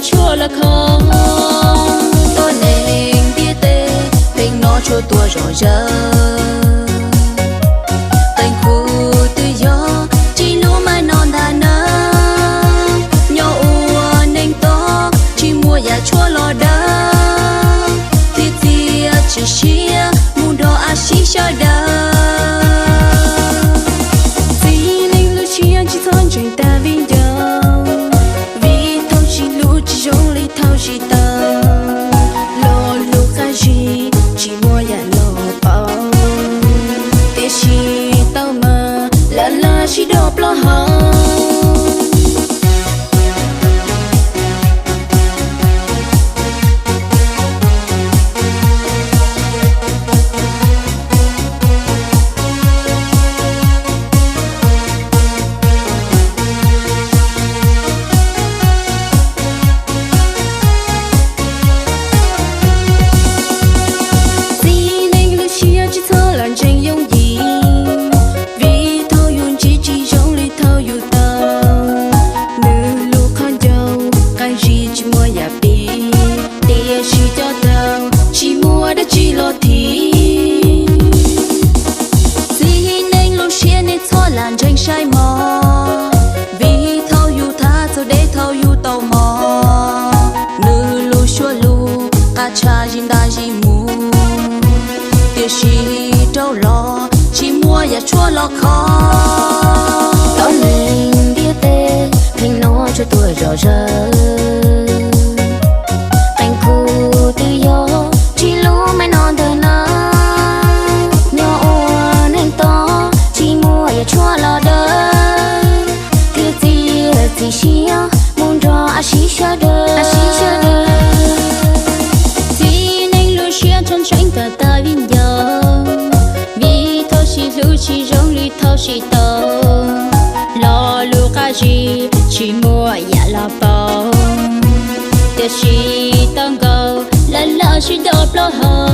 tshuaj los kho. Tuab neeg ntiaj teb pheej hnov tshuaj tuaj zom zaws. Qee khub twb yog tsis hlub mas no ntag nawb. Nyob ua neej tob tsis muaj yam tshuaj los daws, thiaj txiav txim siab mus nrog a sib sawv daws. Txiv neej lub siab tsis txhob ntseeg tag viv ncaus, vim thaum sib hlub tsis zoo li thaum sib tau. Lo lus qab zib tsis muaj yam los pauv, tiam sis tau mas lawv laj sib do plaub hau. Txiv neej lub siab tsis txhob lam ntseeg yooj yim, vim thaum yus ntsib tsis zoo li thaum yus tau. Nws lub qhov ncauj qab zib tsis muaj yam pib, tiam sis cov taub tsis muaj dab tsi los thim. Txiv neej lub siab nej txhob lam ntseeg saib mog, vim thaum yus thab txog deb thaum yus tau mog, nws lub suab lus qab tshaj zis ntaj zis mus, tiam sis rau los tsis muaj yam tshuaj los kho. Tuab neeg ntiaj teb pheej hnov tshuaj tuaj zom zaws. Qee khub twb yog tsis hlub mas no ntag nawb. Nyob ua neej tob tsis muaj yam tshuaj los daws, thiaj txiav txim siab mus nrog a sib sawv daws. Txiv neej lub siab txhob ntseeg tag tag viv ncaus, vim thaum sib hlub tsis zoo li thaum sib tau. Lo lus qab zib tsis muaj yam los pauv, tiam sis tau nkaus lawv laj sib do plaub hau.